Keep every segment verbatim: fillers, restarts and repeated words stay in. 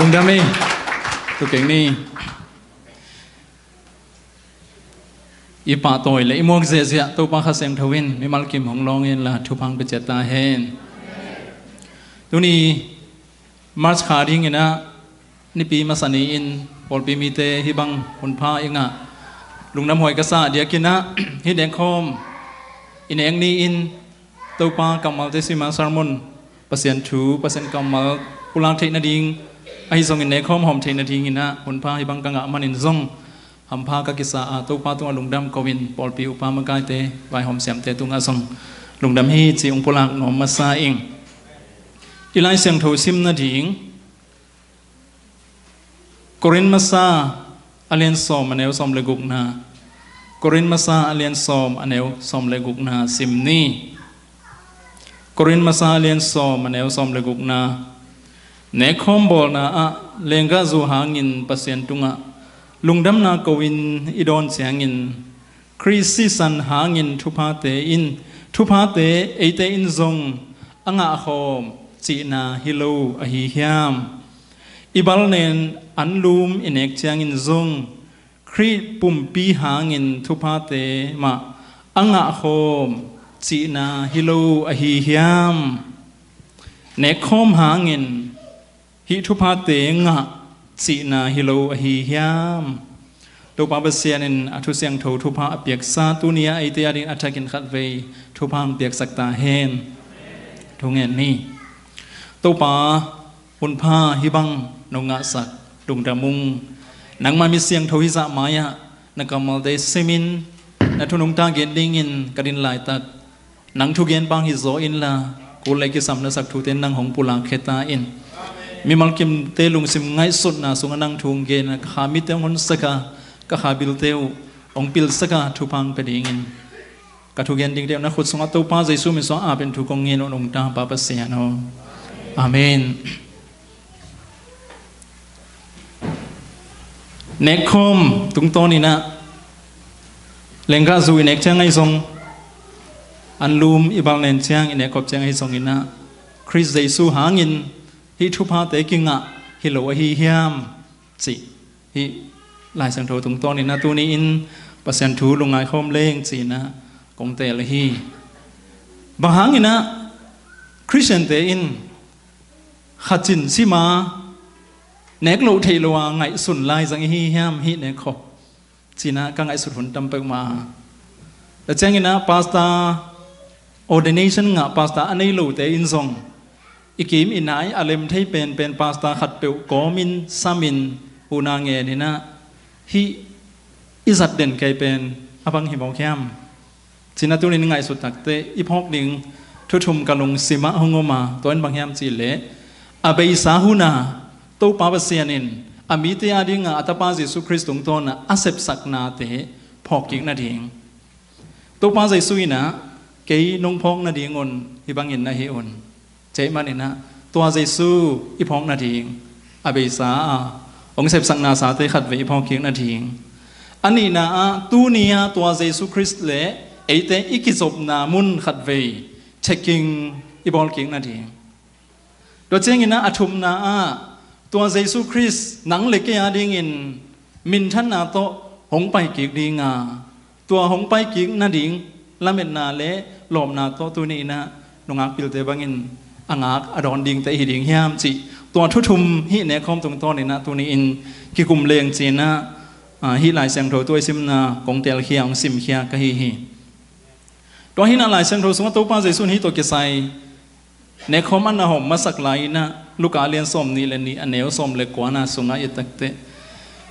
Lungdam hi. Tua keng ni. I pahtawi le i muak ziahziah Topa Kha Siangtho in mimal kim hong lawng inla thupha hong pia ciat ta hen. Tuni March kha dinginah nipi masa ni-in pawlpi mite hih bang hunpha i ngah, lungdam huai ka sa diakinah hih nekkhawm i nek ni-in Topa kammalte sima sermon, Pasian thu, Pasian kammal pulak theih nading, ahi zongin nekkhawm hawm theih nadinginah hunpha hih bang ka ngah manin zong hampha ka kisa a, Topa tungah lungdam ko-in pawlpi upa makaite, vaihawm siamte tungah zong lungdam hi ci hong pulak nuam masa ing. I Lai Siangtho sim nading Korin masa a lian sawm a neu sawm le gukna. Korin masa a lian sawm a neu sawm le gukna sim ni. Korin masa a lian sawm a neu sawm le gukna. Nekkhawm bawlna ah lenggahzu hangin Pasian tungah lungdamna ko-in i dawn ciangin Khrih sisan hangin thuphate in, thuphate eite in zong a ngahkhawm cihna hi lo ahi hiam? I balnen anlum i nek ciangin zong Khrih pumpi hangin thuphate mah a ngahkhawm cihna hi lo ahi hiam? Nekkhawm hangin hih thuphate ngah cihna hi lo ahi hiam? Topa Pasian in a thu siangtho thupha a piaksa tuni-ah eite adingin a thakin khatvei thupha hong piaksak ta hen. Thu ngen ni. Topa, hunpha hih bang nong ngahsak lungdam ung. Nangma mi siangtho hizah mai-ah na kammalte simin na thu nungta gen dingin ka din laitak nang thugen bang hi zaw inla, kul le kisam na sak thute nang hong pulak khia ta in. Mimal kimte lungsim ngaihsutna sungah nang thu hong gen a, ka kha mitte hong honsak a, ka kha bilte uh hong pilsak a, thupha hong pia dingin ka thugen dingte uh na khut sungah Topa Jesu min sungah ap in thu kong ngen uh nungta Pa Pasian aw. Amen. Nekkhawm tungtawninah lenggahzu i nek ciang ahi zong, anlum i balnen ciang i nek khop ciang ahi zonginah Khrih Jesu hangin hih thuphate kingah hi lo ahi hiam cih hih Lai Siangtho tungtawninah tuni-in Pasian thu lungngai khawm leng cinah kong teel ahi. Bang hanginah Khristiante in kha cin sima nek loh theih lo a ngaihsun lai zang ihi hiam hih nek khop? Cinah ka ngaihsut hun tam peuhmah a. Tua cianginah pastor ordination ngah pastor a nei lote in zong i kim i nai a lem thei penpen pastor khatpeuh kawmin samin huhna ngeninah hih i zat den kei pen a bang hi mawk hiam? Cinah tunin ngaihsut takteh i phawk ding thuthum ka lungsimah hong om a, tua in bang hiam cihleh a beisa huna Topa Pasian in a mite adinga a Tapa Jesu Khrist tungtawna a sepsaknate phawk kik nading. Topa Jesu inah kei nong phawk nadingun hih bangin na hi un. Cei maninah tua Jesu i phawk nading a beisa a hong sepsakna sate khatvei i phawk kik nading. A nihna ah tuni-ah tua Jesu Khrist le eite i kizopna mun khatvei checking i bawl kik nading. Tua cianginah a thumna ah tua Jesu Khrist nang le kei adingin minthanna tawh hong pai kik dinga, tua hong pai kik nading lametna le lawpna tawh tuni inah nungak pilte bangin a ngak a dawn dingte hi ding hiam cih tua thuthum hih nekkhawm tungtawninah tuni-in kikum leng cinah, ah, hih Lai Siangtho tua i simna kong teelkhia hong simkhia ka hi hi. Tua hinah Lai Siangtho sungah Topa Jesu in hih tawh kisai nekkhawm a na hawm masak lai inah Luka a lian sawm nih le nih a neu sawm le kuana sungah i takteh,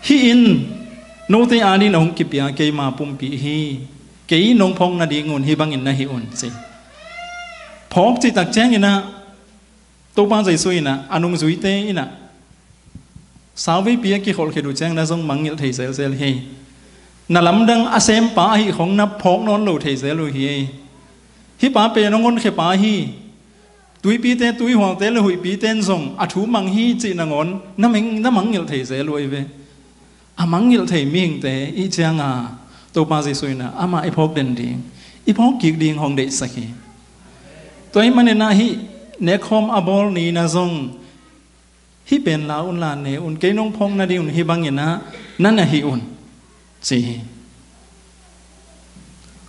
hih in note adin a hong kipia keima pumpi hi. Kei nong phawk nadingun hih bangin na hi un ci. Phawk cihtak cianginah Topa Jesu inah a nungzuite inah sauveipi a kikholh khit uh ciang na zong mangngilh thei zelzel hi. Na lamdang a sempa ahi khong na phawk nawn lo thei zel uh hi. Hih pa pen hong honkhia pa hi. Tuipite, tuihualte le huihpite in zong a thu mang hi cih nangawn na meng, na mangngilh thei zel uh ahi ve. A mangngilh thei mihingte i cianga Topa Jesu inah amah i phawk den ding, i phawk kik ding hong deihsak hi. Tua ahih maninah hih nekkhawm a bawl ni inah zong Hih pen la un la ne un, kei nong phawk nading un hih bangin ah na na hih un, ci hi.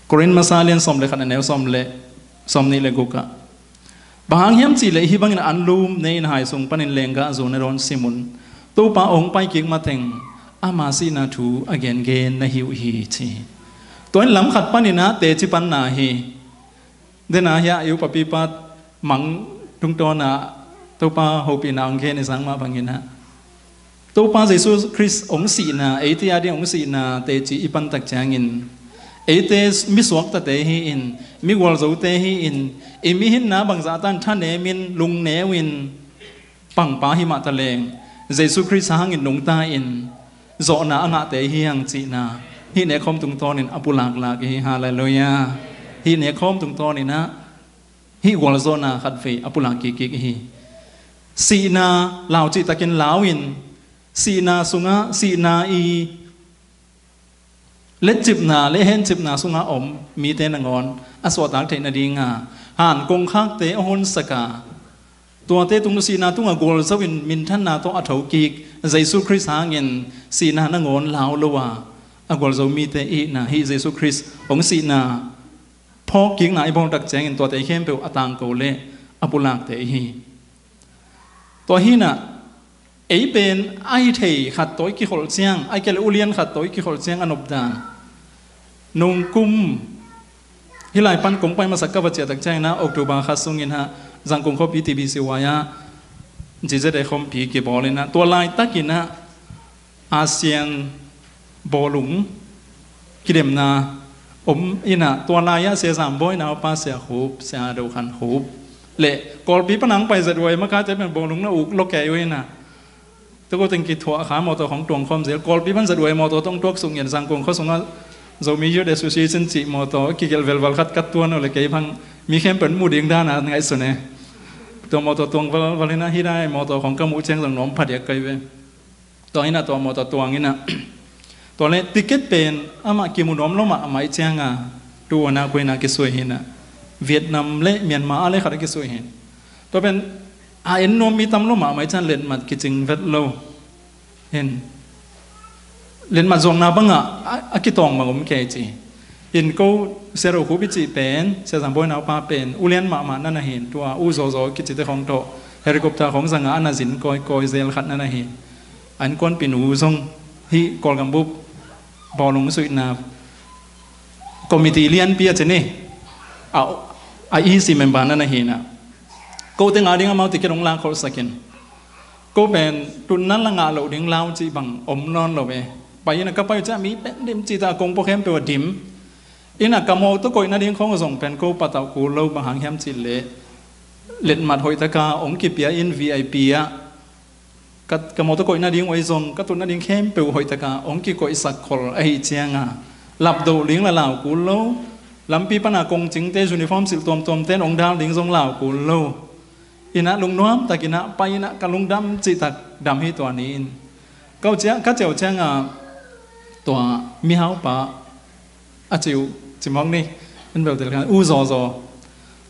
Korin masa lian sawm le khat, a neu sawm le sawm nih le guk ah, bang hang hiam cih leh hih bangin anlum ne in hai sung panin lenggah zu na dawn sim un. Topa hong pai kik mateng ama sihna thu a gengen na hi uh hi, ci hi. Tua in lam khat panin ah teci panna hi. Dena hiah i upapi pa Mang tungtawn ah Topa hopihna hong gen i sang mah bangin ah, Topa Jesu Khrist hong sihna, eite ading hong sihna teci i pantak ciangin, eite misuaktate hi-in, migualzote hi-in, i mihinna bangzah tan thanemin lungneu in pangpa hi mah taleng, Jesu Khrist hangin nungta-in zawhna a ngahte hi hang cihna hih nekkhawm tungtawnin a pulaklak i hi. Halleluiah. Hih nekkhawm tungtawnin ah hih gualzawhna khatvei a pulak kikkik i hi. Sihna lau cihtakin lau in, sihna sungah sihna i letcipna le hencipna sungah om mite nangawn a suahtak theih nadinga han kongkhakte a honsak a, tuate tung sihna tungah gualzo in minthanna tawh a thokik Jesu Khrist hangin sihna nangawn lau lo a, a gualzo mite i hihna hih Jesu Khrist hong sihna phawkkikna i bawltak ciangin tuate khempeuh a tangko le a pulakte i hi. Tua hinah ei pen a hi thei khat tawh i kikholh ciang, a hi kei le ulian khat tawh i kikholh ciang a nopdan. Nungkum hih lai pan kong pai masak ka va ciahtak ciangin ah October khat sungin ah Zangkong khuapi T B C Y ah G Z A khawmpi kibawl in ah tua laitakin ah Asian bawlung kidemna om in ah tua lai-ah Sia Zam Bawi naupa Sia Khup, Sia Do Khan Khup le Kawlpi pan hong pai Z Y makaite pen bawlung na uk lo kei uh in ah, tua ko teng kithuah kha mawtaw khawng tuang khawm zel, Kawlpi pan Z Y mawtaw tawh hong tuak suk ngen Zangkong khua sungah Zomi Youth Association cih mawtaw kigelh velval khat ka tuan uh le kei bang mi khempeuh in mu ding dan a ngaihsun e. Tua mawtaw tuang valval in ah hih lai mawtaw khawng ka muh ciang zong nuam phadiak kai ve. Tua in ah tua mawtaw tuang in ah tua le ticket pen amah kimu nuam lo mahmah i cianga tu a na kuina kisui hi in ah Vietnam le Myanmar a le khat a kisui hi. Tua pen a en nuam mi tam lo mahmah i ciang letmat kicing vet lo. Hin letmat zuakna bangah a, a kitawng bang om kei ci. In ko Sia Do Khup i cih pen, Sia Zam Bawi naupa pen ulian mahmah na na hin, tua U Zaw Zaw kicite khawng tawh helicopter khawng zanga a na zin kawikawi zel khat na na hin. A innkuanpihnu zong hih Kawlgam bup bawlung suihna committee lianpi a ci ni, a, a E C member na na hin ah, ko teng ading amau ticket hong lak kholhsak in. Ko pen tunna la ngah loh ding lau cih bang om nawn lo e. Pai in ah ka pai uh ciah mi pen dim cih ta a kong pua khempeuh a dim. In ah ka mawtaw koih nading khawng uh zong pen ko patauh kul lo, bang hang hiam cih leh letmat hoihtaka hong kipia in V I P ah ka, ka mawtaw koih nading uh ei zong ka tut nading khempeuh hoihtaka hong kikoihsak khol ahi cianga lapdoh ding la lau kul lo. Lampi pana kongcingte uniform silh tuamtuamte in hong dal ding zong lau kul lo. In ah lungnuam takin ah pai in ah ka lungdam cihtak dam hi tua ni in. Ka uh ciah, ka ciah uh cianga tua mihaupa a ci uh, ci mawk ni, in beutel kan U Zaw Zaw.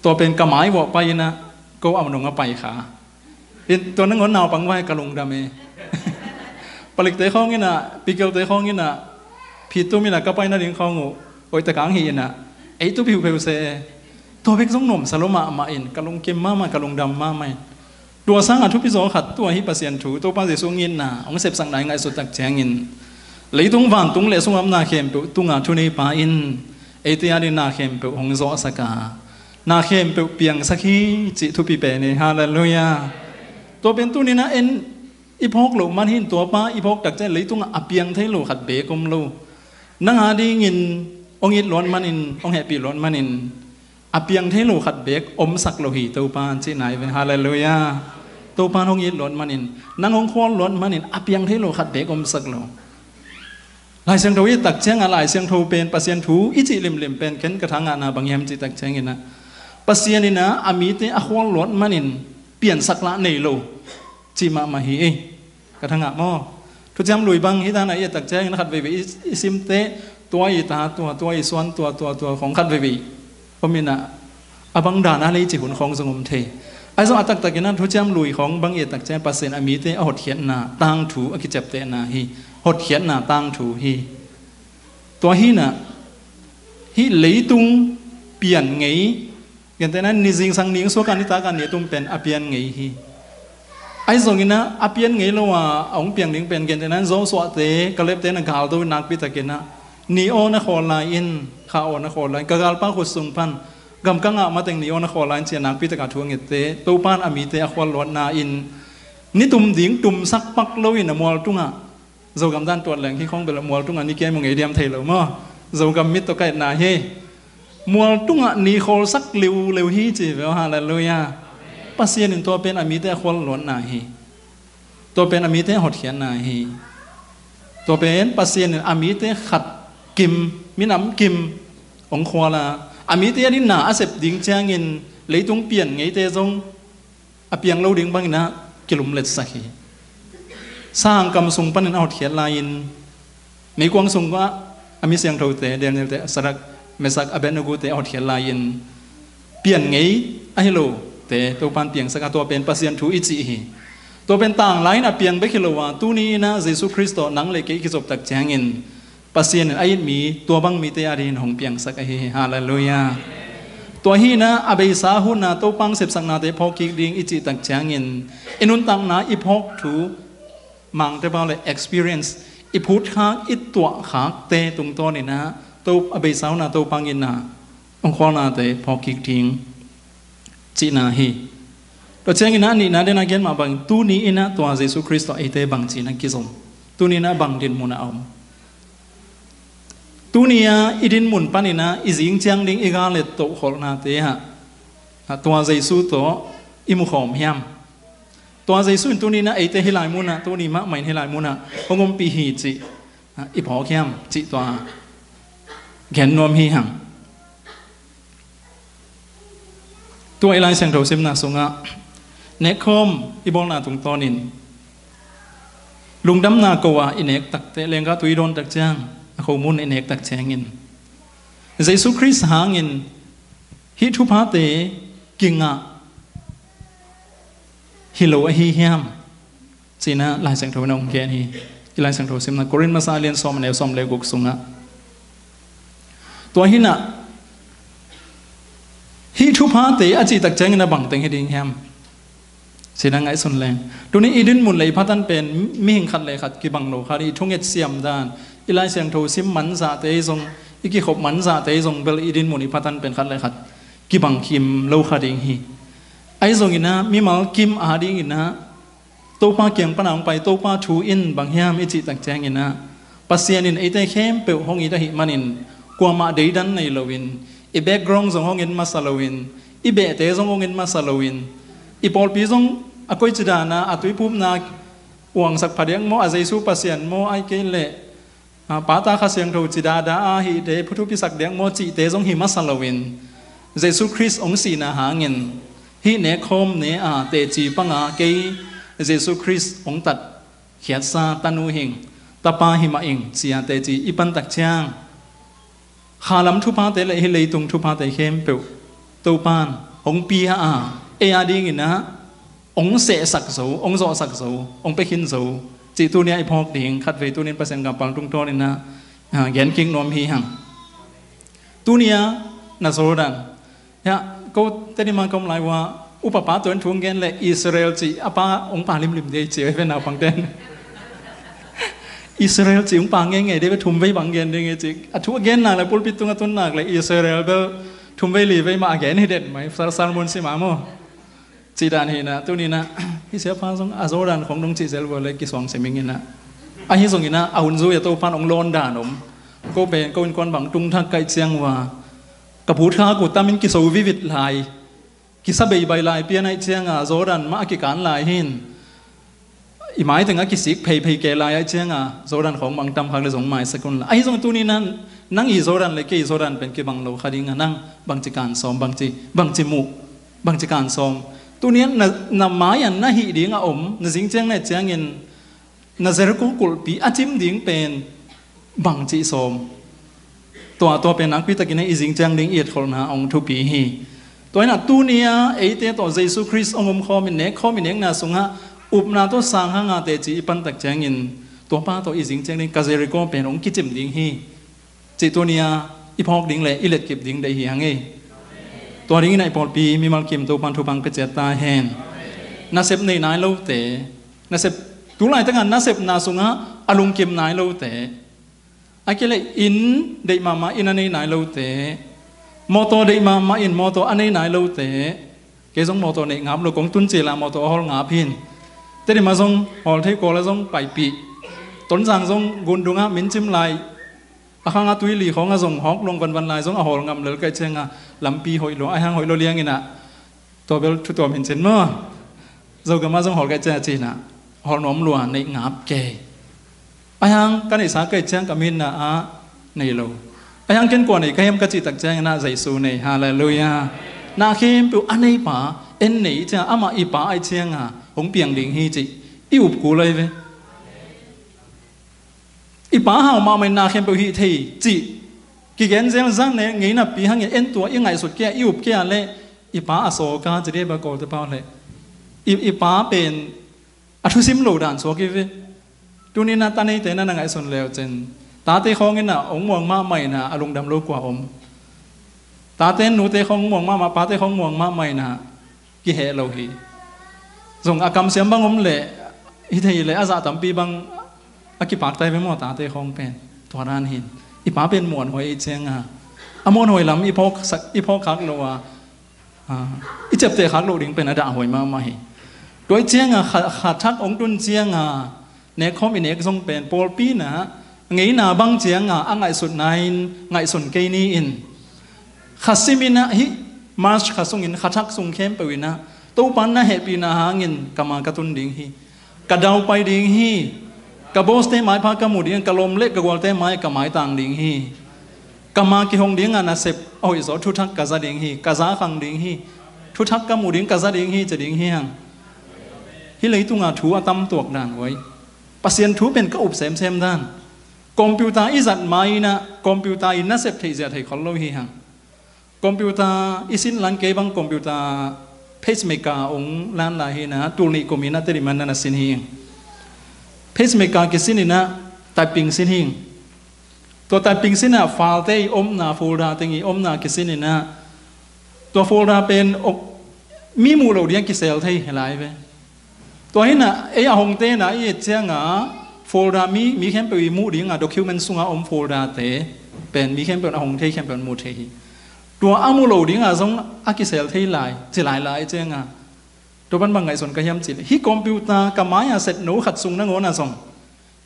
Tua pen ka mai vuah pai in ah ko a nung a pai kha. In tua nangawn naupang vai ka lungdam e. Palikte khawng in ah, pikelte khawng in ah, phitum in ah ka pai nading khawng uh hoihtaka hong hih in ah ei tu phiupheu se e. Tua bek zong nuamsa lo mahmah in ka lungkim mahmah, ka lungdam mahmah in. Tua sangah thupi zaw khat tua hih Pasian thu, Topa Jesu hong itna, hong sepsakna i ngaihsuttak ciangin leitung vantung le sungah na khempeuh tunga thuneipa in eite ading na khempeuh hong zawhsak a, na khempeuh piangsak hi cih thupi pen hi. Halleluiah. Tua pen tuni-in ah en i phawk loh man hi in, tuapa i phawktak ciang leitungah a piang thei lo khat beek om lo. Nang adingin hong it luat manin, hong hehpih luat manin a piang thei lo khat beek omsak lo hi Topa in cihna hi ve. Halleluiah. Topa in hong it luat manin, nang hong khual luat manin a piang thei lo khat beek omsak lo. Lai Siangtho i tak ciangah Lai Siangtho pen Pasian thu i cih limlim pen ken ka thangahna bang hiam cih tak ciangin ah Pasian in ah a mite a khual luat manin piansak lah nei lo cih mahmah hi ei. Ka thangah maw? Thuciam Lui bang hi dan a i et tak ciangin khat veivei i, i simte tua i ta tua, tua i suan tua, tua, tua khawng khat veivei om in ah a bang dan a lei cih hun khawng zong om thei. Ahi zong a taktakin ah thuciam lui khawng bang i et tak ciang Pasian a mite a hotkhiatna tangthu a kiciaptehna hi. Hotkhiatna tangthu hi. Tua hi in ah hih leitung pian ngei, gentehna in ni zingsang ni hong suak a, nitak a ni a tum pen a pian ngei hi. Ahi zongin ah a pian ngei lo a, a hong piang ding pen gentehna in Joshua-te, Caleb-te na galdo in nakpi takin ah ni aw na khawl lai-in, kha aw na khawl lai-in, ka galpa khut sung pan gam ka ngah mateng ni aw na khawl lai-in ci-a nakpi taka thu a ngette, Topa in a mite a khual luatna in ni tum ding tumsak pak loin a mual tungah, Zogam dan tuat leng hih khawng bel a mual tungah ni kia mu ngei diam thei lo maw. Zogam mit tawh ka etna hi. Mual tungah ni khawlsak liuleu hi ci ve aw, halleluiah. Pasian in tua pen a mite a khual luatna hi. Tua pen a mite a hotkhiatna hi. Tua pen Pasian in a mite khat kim, minam kim hong khual a, a mite a dinna a sep ding ciangin leitung pian ngeite zong a piang lo ding bangin ah kilumletsak hi. Sangkam sung panin a hotkhiat lai-in, meikuang sungah a mi siangthote, Daniel-te, Sadrak, Mesak, Abednego-te a hotkhiat lai-in pian ngei ahi lote Topa in piangsak a, tua pen Pasian thu i cih hi. Tua pen tanglai in a piang bek hi lo a, tuni in ah Jesu Khrist tawh nang le kei i kizop tak ciangin Pasian in a it mi, tua bang mite adingin hong piangsak ahi hi. Halleluiah. Tua hi in ah a beisa hun a Topa hong sepsaknate phawk kik ding i cih tak ciangin i nuntakna, i phawk thu, Mangte pau le experience, i phutkhak, i tuahkhakte tungtawnin ah To, a beisa hun a Topa in ah hong khualnate phawk kik ding cihna hi. Tua ciangin ah a nihna den a gen mah bang, tuni in ah tua Jesu Khrist tawh eite bangci in ah kizom? Tuni in ah bang dinmun a om? Tuni a i dinmun panin ah i zing ciang ding i gal le tohkholhnate ah, ah, tua Jesu tawh i mukhawm hiam? Tua Jesu in tuni in ah eite hih lai munah, tuni mahmah in hih lai munah hong ompih hi cih, ah, i phawk hiam cih tua gen nuam hi hang. Tua i Lai Siangtho simna sungah nekkhawm i bawlna tungtawnin lungdamna ko-a i nek takteh, lengka tui dawn tak ciang a khomun i nek tak ciangin Jesu Khrist hangin hih thuphate kingah hi lo ahi hiam? Ci-in ah Lai Siangtho in ah hong gen hi. I Lai Siangtho simna Korin masa a lian sawm, a neu sawm le guk sungah. Tua hi in ah hih thuphate a cih tak ciangin ah bang teng hi ding hiam? Ci-in ah ngaihsun leng, tuni i dinmun le i phatan pen mihing khat le khat kibang lo kha ding, i thunget siam dan, i Lai Siangtho sim manzahte zong, i kikhop manzahte zong bel i dinmun i phatan pen khat le khat kibang kim lo kha ding hi. Ahi zongin ah mimal kim adingin ah Topa kiang pan a hong pai Topa thu in bang hiam i cih tak ciangin ah, Pasian in eite khempeuh hong it ahih manin kuamah deidan nei loin, i background zong hong en masa loin, i behte zong hong en masa loin, i pawlpi zong a koici dan a, a tuiphumna uangsak phadiak maw, a Jesu Pasian maw, ahih kei leh, ah, pata Kha Siangtho ci dada a hihte phuthupisak diak maw cihte zong hi masa loin, Jesu Khrist hong sihna hangin hih nekkhawm ne a teci panga kei Jesu Khrist hong tatkhiatsa tanu hing, tapa hi mah ing ci-a teci i pan tak ciang, khalam thuphate le hih leitung thuphate khempeuh Topa in hong pia a, ei adingin ah hong sehsak zo, hong zawhsak zo, hong pia khin zo cih tuni a i phawk ding khatvei tuni in Pasian kampal tungtawnin ah, ah, gen kik nuam hi hang. Tuni a na Jordan, ya, ko Tedim a ka om lai uh a, upa pa tawh in thu hong gen leh Israel cih a pa hong pa limlim ding ci, ei ve naupangte'n. Israel cih hong pa ngeingei ding ve, thumvei bang gen ding hi ci. A thu a gen nak leh, pulpit tung a tun nak leh Israel bel thumvei livei mah a gen hi den mai, sar, sermon sim a maw. Cih dan hi in ah, tuni in ah hih siapa zong a Jordan khong dong cih zel vua leh kisuang sim ing in ah. Ahi zongin ah a hun zui a Topa in hong lawn dan om. Ko pen ko innkuan bang tung thak ka hih ciang uh a, ka phutkhak uh tam in kiso vivit lai, kisa beibai lai pian ahih ciang a Jordan mah a kikan lai hi in, i mai teng a kisik pheiphei kei lai ahih ciang a Jordan khawng bang tam khak leh zong maisak un la. Ahi zong tuni in ah nang i Jordan leh kei i Jordan pen kibang lo kha ding a, nang bangci kan sawm, bangci, bangci muh, bangci kan sawm? Tuni in ah na, na mai-ah na hih ding a om, na zing ciang na et ciangin na Jericho kulhpi a cim ding pen bangci sawm? Tua, tua pen nakpi takin ah i zing ciang ding i etkholhna hong thupi hi. Tua inah tuni-a eite tawh Jesu Khrist hong omkhawm in, nekkhawm in, nekna sungah upna tawh sang hanga teci i pantak ciangin, tuapa tawh i zing ciang ding, ka Jericho pen hong kicim ding hi, cih tuni-a i phawk ding le i letkip ding deih hi hang ei. Tua dingin ah i pawlpi mimal kim Topan thupha pia ciat ta hen. Nasep nei nai lote, nasep, tu laitakah nasepna sungah a lungkim nai lote, a kei le inn deih mahmah inn a nei nai lote, mawtaw deih mahmah in mawtaw a nei nai lote, kei zong mawtaw neih ngap lo, kong tun cil ah mawtaw a hawl ngap hi. Tedim ah zong hawl thei, Kawl ah zong paipih, Tonzang zong gundung ah min cim lai, a khang a tuili khawng ah zong hawk luang vanvan lai zong a hawl ngam lel ka hih ciangah lampi hoih lo, a hiang hoih lo liang inah, tua bel thu tuam hi cin maw? Zogam ah zong hawl ka hih ciangah cinah hawl nuam lua, neih ngap kei. A hiang ka neihsa ka hih ciang ka minna ah nei lo. A hiang ken kua nei ka hiam ka cih tak ciang inah Jesu nei. Halleluiah. Na khempeuh a neipa, en nei ciang, amah i pa ahih cianga hong piang ding hi cih i up kul ahi ve. I pa hau mahmah in na khempeuh hih thei cih kigen zel zang ne ngei napi hangin en, tua i ngaihsut kei a, i up kei a leh i pa a sawk a, ci dih a, Kawlte pau leh i, i pa pen a thusim lo dan suak hi ve. Tuni-in a ta neite na na ngaihsun leu cin, tate khawng inah hong muang mahmah inah a lungdam lo kua om? Tate nute khawng muang mahmah, pate khawng muang mahmah inah kiheh lo hi. Zong a kamsiam bang om leh, hi thei leh a zah tampi bang a kipaktai ve maw, tate khawng pen. Tua dan hin i pa pen muanhuai i cianga, a muanhuai lam i phawk sak, i phawk khak lo a, a, i ciapteh khak loh ding pen a dahhuai mahmah hi. Tua i cianga kha, kha thak hong tun cianga nekkhawm i nek zong pen pawlpi inah ngeina bang cianga a ngaihsutna in ngaihsun kei ni in. Kha sim inah hih March kha sungin kha thak sung khempeuh inah Topa na hehpihna hangin ka ma ka tun ding hi. Ka daupai ding hi. Ka bawste maipha ka mu ding, ka lawm le ka gualte mai ka maitang ding hi. Ka ma kihong dinga nasep a hoihzaw thuthak ka za ding hi, ka za khang ding hi. Thuthak ka mu ding, ka za ding hi, ci ding hi hang. Hih leitunga thu a tam tuak dan uai. Pasian thu pen ka up semsem dan. Computer i zat ma inah computer in nasep theih zia thei khol lo hi hang. Computer i sin lan kei bang computer pacemaker hong lan lai hi inah, tul nih kum inah Tedim ah na na sin hi. Pacemaker kisin inah typing sin hi. Tua typing sin ah file te i omna, folder teng i omna kisin inah, tua folder pen ok, mi muh loh ding a kisel thei hi lai ve. Tua hi inah ei a hongte inah i et cianga folder mi, mi khempeuh i muh dinga document sunga om folder te pen mi khempeuh a hong thei khempeuh muh thei hi. Tua a muh loh dinga zong a kisel thei lai, ci lai lai cianga. Tua pan bang ngaihsun ka hiam cih leh, hih computer ka mai-a set no khat sung nangawn ah zong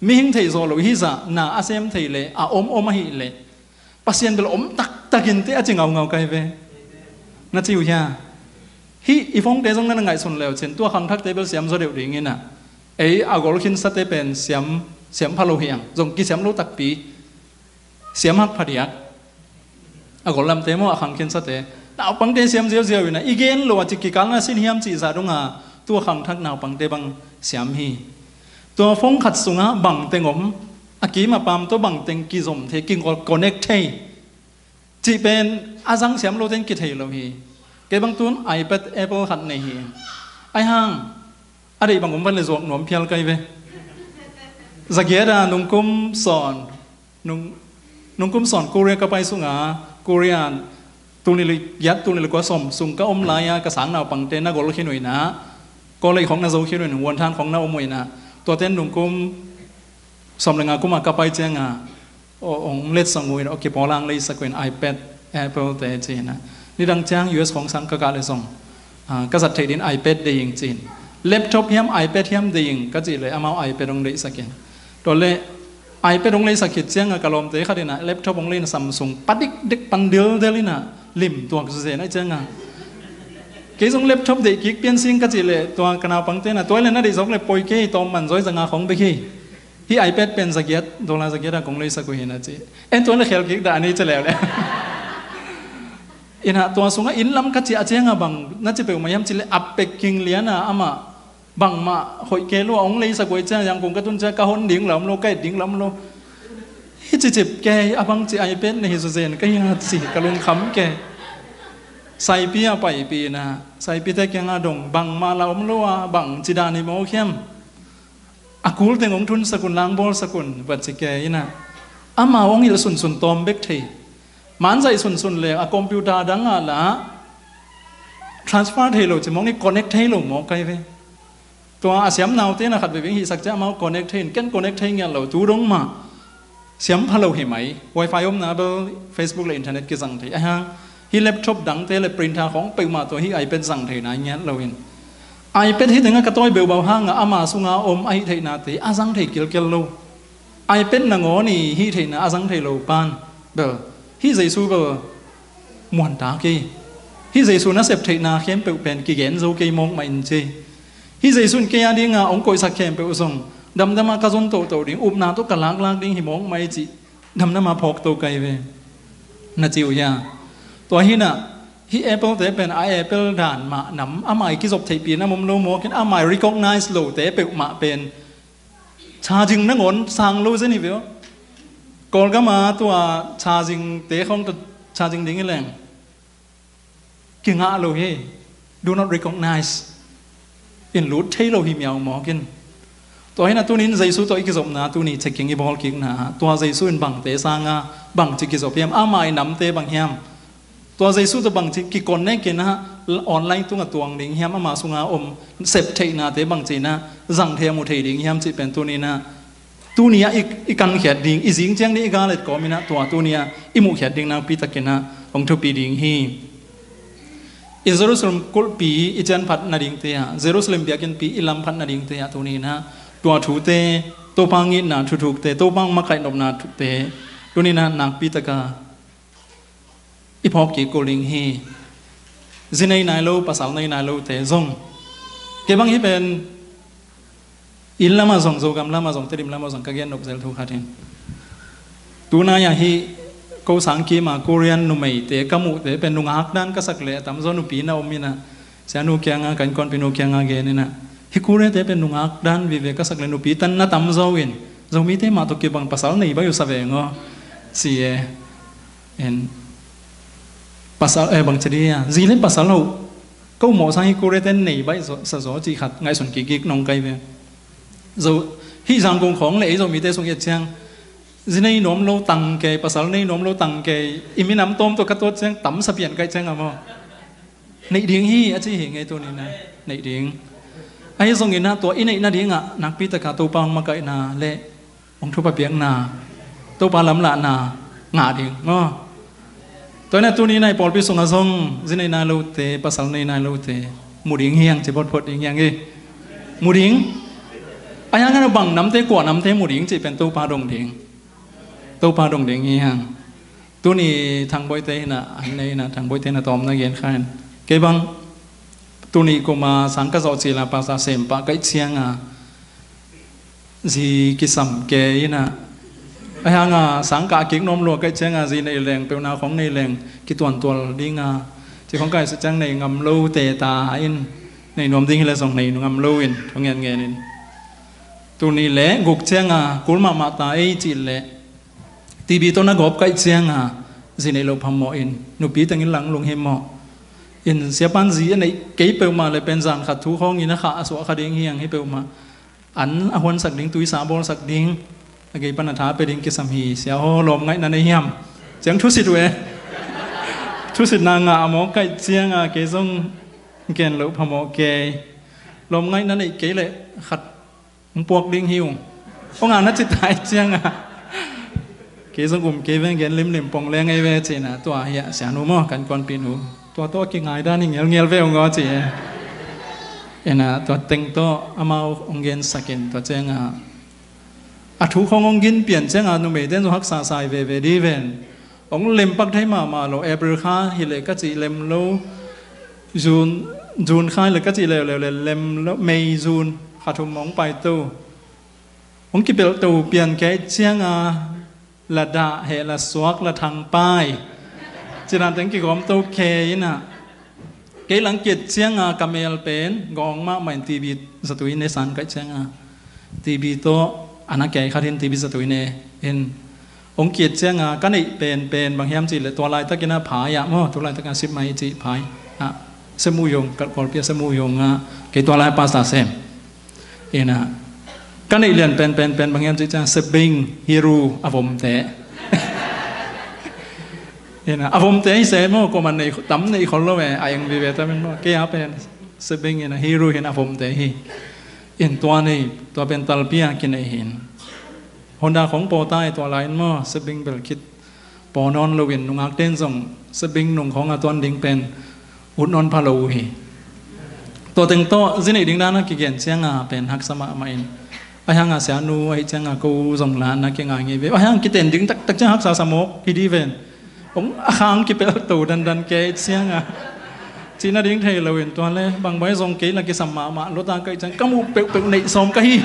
mihing theih zawh loh hih zah na a sem thei leh a om om ahih leh, Pasian bel om taktakin te a ci ngaungau ka hi ve. Na ci uh hia? Hih i phone te zong na na ngaihsun leu cin, tua khangthakte bel siam zaw deuh ding inah, ei a gol khinsate pen siam, siam pha lo hi ang, zong kisiam lo takpi, siam hak phadiak. A gol lamte maw, a khang khinsate, naupangte siam ziauziau inah, i gen lo a ci kikal na sin hiam cih zah donga tua khangthak naupangte bang siam hi. Tua phone khat sungah bangteng om, a kim a pam tawh bangteng kizom thei, kingol connect thei cih pen a zang siam lote in kithei lo hi. Kei bang tun iPad Apple khat nei hi. Ai hang, a deih bang om van le zuak nuam phial ka hi ve. Zagiat a nungkum sawn, nung, nungkum sawn Korea ka pai sunga, Korea tul nih le giat, tul nih le kua sawm sung ka om lai-a ka sang naupangte na gol khin uh inah, college khawng na zo khin uh inah, vuanthan khawng na om uh inah, tuate nungkum sawm le nga kuma ka pai cianga, aw, hong letsong uh in, aw, kipawl hang leisak uh in, iPad, Apple te ci inah. Nidang ciang U S khawng sang ka kah le zong, ah, ka zat theih ding iPad deih ing ci in. Laptop hiam, iPad hiam deih ing ka cih leh amau iPad hong deihsak in. Tua leh iPad hong leisak khit cianga ka lawmte khat inah laptop hong lei inah Samsung padikdik pan dildel inah lim tuak zuzen ahih cianga. Kei zong laptop deih kik pian sing ka cih leh tua ka naupangte inah tua leh na deih zawk leh poi kei, tawm man zawi zanga khawng bek hi. Hih iPad pen zagiat, dollar zagiat a kong leisak uh hi na ci. En tua le khel kik dah a ni ci leuleu. Inah tua sungah inn lam ka ciah ciangah bang na ci peuhmah hiam cih leh a pek king liana amah bangmah hoih kei lua hong leisak uh hi ciang, Yangon ka tun ciang ka hon ding lam lo, ka et ding lam lo. Hih cicip kei a bang ci iPad na hi zuzen ka hi a ci ka lungkham kei. Saipi ah paipih inah, saipite kiangah dong, bangmah la om lo a, bang ci dan hi mawk hiam? A kul teng hong thunsak un, lang bawlsak un, va ci kei inah, amau hong hilh sunsun tawm bek thei. Manzaih sunsun le a computer dang ah la transfer thei lo ci mawk ni, connect thei lo mawk kai ve. Tua a siam naute na khat veve hong hihsak ciah amau connect thei in, ken connect thei ngiat lo, tu dong mah siam pha lo hi mai. Wifi omna bel Facebook le internet kizang thei. Ahi hang hih laptop dangte le printer khawng peuhmah tawh hih iPad zang thei nai ngiat lo in, iPad hih tengah ka tawi beubau hangah ama sunga om a hih theihnate a zang thei kilkel lo. iPad nangawn i hih theihna a zang thei lo pan bel, hih Jesu bel muantak hi. Hih Jesu nasep theihna khempeuh pen kigen zo kei mawk mah in ci. Hih Jesu in kei a dinga hong koihsak khempeuh zong damdama ka zon tohtoh ding, upna tawh ka laklak ding hi mawk mah i cih damdama phawk to kai ve. Na ci uh hia? Tua hinah hih Apple te pen a Apple dan mah nam, amai kizop theihpi nam om lo mawkin, amai recognize lote peuhmah pen charging nangawn sang lo zen hi ve aw. Kawlgama tua charging te khawng tawh charging ding hi leng kingah lo hi. Do not recognize in lut thei lo hi miau mawkin. Tua hinah tunin Jesu tawh i kizopna, tuni checking i bawl kikna, tua Jesu in bangte sanga bangci kizop hiam, amai namte bang hiam? Tua Jesu tawh bangci kiconnect inah online tungah tuang ding hiam, ama sunga om sep theihnate bangci inah zang thei a mu thei ding hiam cih pen tuninah, tuni ah i, i kankhiat ding, i zing ciang ding i galet kawm inah tua tuni ah i muhkhiat ding nakpi takinah hong thupi ding hi. I Jerusalem kulhpi i cianphat nadingte ah, Jerusalem biakinnpi i lamphat nadingte ah tuninah tua thute, Topa ngitna thuthukte, Topa hong makaih nopna thute tuninah nakpi taka i phawk kik kul ding hi. Zi nei nai lo, pasal nei nai lote zong, kei bang hih pen inn lamah zong, Zogam lamah zong, Tedim lamah zong ka gen nop zel thu khat hi. Tunai ah hih ko sang kima Korean numeite ka muhte pen nungak dan ka sak leh a tamzaw nupi na om inah, sianu kianga, ka innkuanpinu kianga gen inah, hih Koreate pen nungak dan vive ka sak leh nupi tan na tamzaw in, Zomite mah tawh kibang pasal nei baih uh sa veng aw, ci e. En, pasal, eh, bang ci dia, zi le pasal ho, ko mawh sang hih Koreate nei baih sa zaw cih khat ngaihsun kikik nong kai ve. Zo, hih Zangkong khawng le ei Zomite sung i et ciang, zi nei nuam lo tang kei, pasal nei nuam lo tang kei, i minam tawm tawh ka tuat ciang tamsa pian kaih ciang a maw? Neih ding hi a ci hi ngei tuninah, neih ding. Ahi zonginah tua i neih nadingah nakpi taka Topa hong makaihna le hong thupha piakna, Topa lamlahna ngah ding maw? Tua inah tuninah i pawlpi sungah zong zi nei nai lote, pasal nei nai lote mu ding hiang ci photphot ding hiang hi. Mu ding. Ahi hangah bang namte, kua namte mu ding cih pen Topa dong ding. Topa dong ding hiang. Tuni Thangboite hinah, an nei hinah, Thangboite hinah tawm na gen kha in. Kei bang tuni kuma sang ka zawh cila pasa sem pah kaih cianga zi kisam kei inah, ahi hanga sang kah kik nuam lua kaih cianga zi neih leng, peuhna khawng neih leng kituantual dinga, ci khawng kaih sa ciang nei ngam lo teta in, nei nuam ding hi le zong nei ngam lo in, thu ngenngen in. Tuni le guk cianga kul mahmah ta ei cih leh T B tawh na gawp kaih cianga zi neih loh phamawh in, nupi tengin lang lung hi mawh. In siapan zi a neih kei peuhmah le pen zan khat thu khawngin a khah a suah kha ding hiang hi peuhmah. An a huansak ding, tuisa bawlsak ding, a gei pan a tha pia ding kisam hi. Sia aw, lawmngaihna nei hiam? Ciang thusit uh e. Thusitna ngah a mawk kaih cianga kei zong gen loh phamawh kei. Lawmngaihna neih kei leh khat hong puak ding hi ung. Hong a na ci tai cianga kei zong um kei ve, gen limlim pong leng ei ve cihna, tua hiah sianu maw, kan kuanpihnu, tua tawh a kingai dan hi ngelngel ve ung aw ci e. Ena tua teng tawh amau hong gensakin tua cianga a thu khawng hong gin pian cianga numeite in zong haksa sai veve di ven. Hong lempak thei mahmah lo, April kha hileh ka cih lem lo, June, June kha hileh ka cih leuleu le lem lo, May, June kha thum hong paito. Hong kipelhto pian kei cianga la dah heh, la suak, la thangpai, cinan teng kigawmto kei inah. Kei langkiat cianga ka mel pen gawng mahmah in, T B zatui ne san kaih cianga T B tawh a na kei khat in T B zatui ne in. Hong kit cianga ka neih penpen bang hiam cih leh tua laitakin a phai ah maw, tua laitakin a sip mai cih phai ah, Sem U Yong, Kawlpi a Sem U Yong ah, kei tua lai pastor sem. Ina, ka neih lian penpenpen bang hiam cih ciang Sebing, Hiru, a vomte. Ina, a vomte hi se maw, kuaman neih, tam neih khol lo e, a eng vive tam in maw, kei a pen Sebing ina, Hiru hi in a vomte hi. In tua nei, tua pen Talpi a kinei hi in. Honda khong pawta i tua lai in maw, Sebing bel khit paw nawn loin nungak ten zong Sebing nung khong a tuan ding pen ut nawn pha lo uh hi. Tua teng tawh zi neih ding dan a kigen cianga pen haksa mahmah in. Ahi hanga sianu ahi cianga ko zong la na kingai ngei ve. Ahi hang kiten ding taktak ciang haksa sa mawk hi di ven. Hong a khang kipel to dandan kei cianga. Cihna ding thei loin tua le, bang bai zong kei la kisam mahmah, lota ka ih ciang, ka muh peuhpeuh neih sawm ka hi.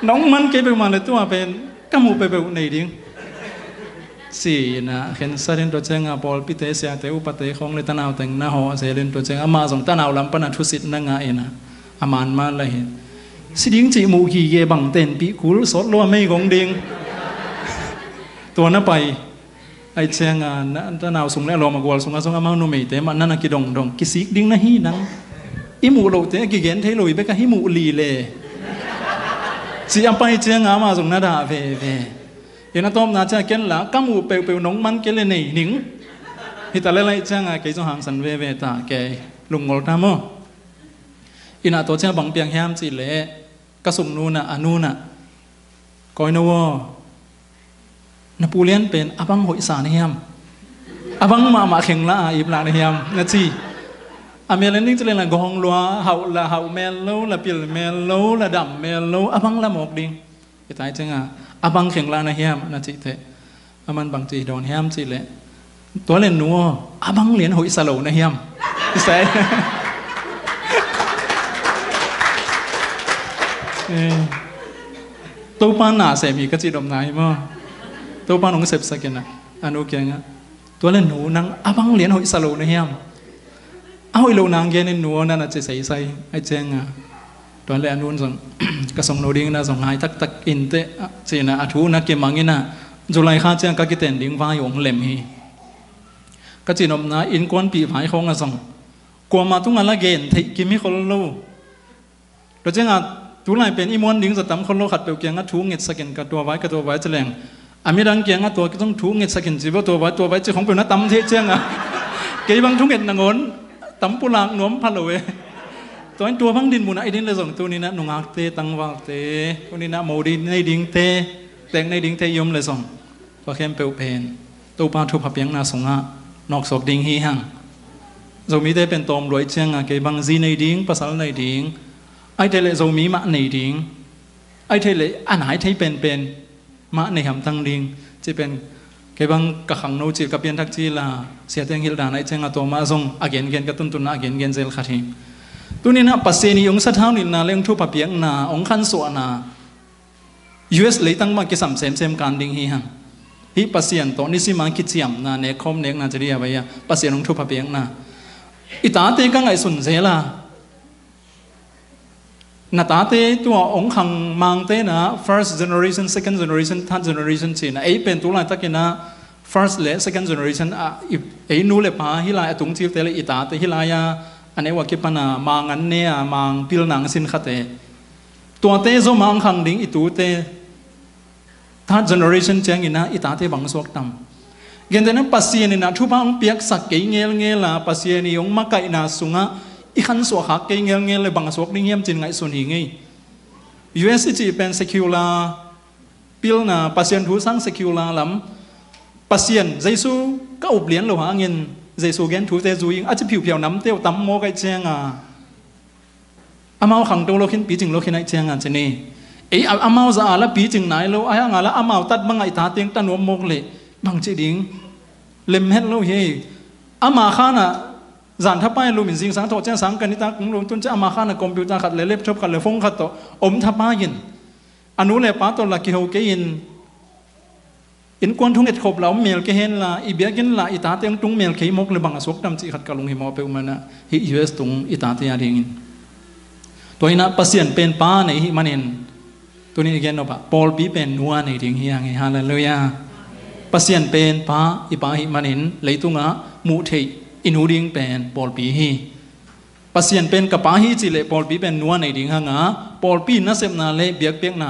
Nong man kei peuhmah le tua pen, ka muh peuhpeuh neih ding. Cina, khensatin tua cianga, pawlpite, siate, upate, khong le tanau teng na hawh, selin tua cianga, amah zong tanau lam pana thusit na ngah ina. A man man la hi. Si ding cih muh gige bang tenpih kul sawt lo a meigong ding. Tua na pai. Ai cianga, na, tanau sung le a lawm a gual sungah zong amau numeite mah nana kidongdong. Kisik ding na hi nang. I muh lohte a kigen thei lo hi bek a hi muh li le. Cih a pai cianga amah zong na dah veve. Ina tawpna cianga ken la, ka muh peuhpeuh nong man kei le nei ning. Hita le lai cianga kei zong hangsan veve ta kei. Lungngol ta maw. Ina tua cianga bang piang hiam cih leh. Ka sung nunah, a nunah. Koi no aw. Na pu lian pen, a bang hoihsa na hiam. A bang mahmah kheng la a ip la na hiam, na ci. A mel en ding ci le la gawng lua, hauh la hauh mel lo, la pil mel lo, la dam mel lo, a bang la mawk ding. I tai cianga, a bang kheng la na hiam, na ci teh. Aman bang ci dawn hiam cih leh. Tua le nu aw, a bang lian hoihsa lo na hiam. Isai. Eh, Topa na sem hi ka ci dom na hi maw. Topa nong sepsak ina. A nu kiangah. Tua le nu nang a bang lian hoihsa lo na hiam. A hoih lo nang genin nu aw nana ci seisai. Ai cianga. Tua le a nun zong. Ka song no ding na zong ngai taktak in teh. Cina a thu na kimang ina. July kha ciang ka kiten ding vai ong lem hi. Ka cinopna innkuanpih vai khawng a zong. Kuama tungah la gen theih kim hi khol lo. Tua ciangah tulai pen i muan ding za tam khol lo khat peuh kiangah thu ngetsakin ka tua vai, ka tua vai ci leng. A midang kiangah tua zong thu ngetsakin ci vo tua vai, tua vai ci khong peuh na tam thei ciangah. Kei bang thu nget nangawn tam pulak nuam pha lo e. Tua in tua bang din munah i din le zong tuninah nungakte, tangvalte, tuninah mo ding nei dingte, tek nei dingte i om le zong. Tua khempeuh pen Topa thupha piakna sungah nawksuak ding hi hang. Zomite pen tawm luai cianga kei bang zi nei ding, pasal nei ding, ai thei leh Zomi mah nei ding, ai thei leh a nai thei penpen mah nei hamtang ding. Ci pen kei bang ka khangno cil ka pianthak cila siateng hilh dan ai cianga tua mah zong a gengen ka tuntunna a gengen zel khat hi. Tuninah Pasian i ong sathau nilhna le ong thupha piakna ong khansuahna U S leitang mah kisam semsem kan ding hi hang. Hih Pasian tawh nisima kiciamna nekkhawm nekna cili a vai a Pasian hong thupha piakna. I tate ka ngaihsun zel a. Na tate tua hong khang mangte na first generation, second generation, third generation cina. Ei pen tu laitakin a first le second generation a ei nu le pa hih lai a tung cilte le i tate hih lai a a neu a kipan a mang an ne a mang pil nang sin khate. Tuate zom a ang khang ding i tute third generation ciangin ah i tate bang suak tam? Gentehna Pasian in ah thupha ang piaksak kei ngelngel a Pasian i hong makaihna sungah i khansuah khak kei ngelngel le bang a suak ding hiam cin ngaihsun hi ngei. U S i cih pen secular pilna Pasian thu sang secular lam Pasian Jesu ka up lian lo hangin Jesu gen thute zui ing a ci phiuphiau namte uh tam maw kaih cianga amau khangto lo khin picing lo khin aih cianga ci ni. Ei amau za a la picing nai lo aih hanga la amau tat banga i ta teng ta nuam mawk leh bang ci ding lem het lo hi. Ama khana zan thapai lumin zingsang thawh ciang sang kan i tak kung lo tun ciang ama khana computer khat le laptop khat le phone khat tawh om thapai in a nu le pa tawh la kiho kei in innkuan thunget khop la om mel kei hen la i biakinn la i tate hong tung mel kei mawk le bang a suak tam cih khat ka lunghimawh peuhmah ah hih U S tung i tate a dingin. Tua inah Pasian pen pa nei hih manin Tunin i gen nop ah pawlpi pen nu a nei ding hi hang hi. Halleluiah. Pasian pen Pa, i Pa ahih manin leitungah muh theih i nu ding pen pawlpi hi. Pasian pen ka Pa hi cih leh pawlpi pen nu a nei ding hang a, pawlpi nasepna le biakpiakna,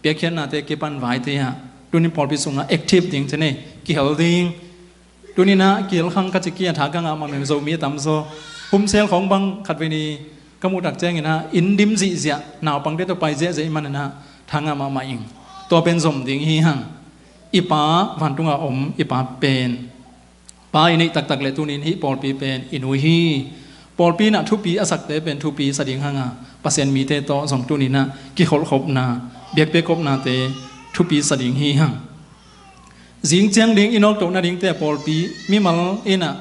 biakpiaknate kipan vaite ah tunin pawlpi sungah active ding ci ni, kihel ding. Tuninah kihel khang ka ci kia tha ka ngah mahmah, Zomi a tamzaw. Humsel khawng bang khatvei ni ka muh tak cianginah inn dim zihziah, naupangte tawh pai ziahziah i maninah tha ngah mahmah ing. Tua pen zom ding hi hang. I Pa, vantungah om i Pa pen Pa i neih taktak le tunin hih pawlpi pen i nu hi. Pawlpi inah thupi a sakte pen thupi sa ding hang a, Pasian mite tawh zong tuninah kikholhkhopna, biakpiakkhopnate thupi sa ding hi hang. Zing ciang ding i nawktoh nadingte a pawlpi mimal inah,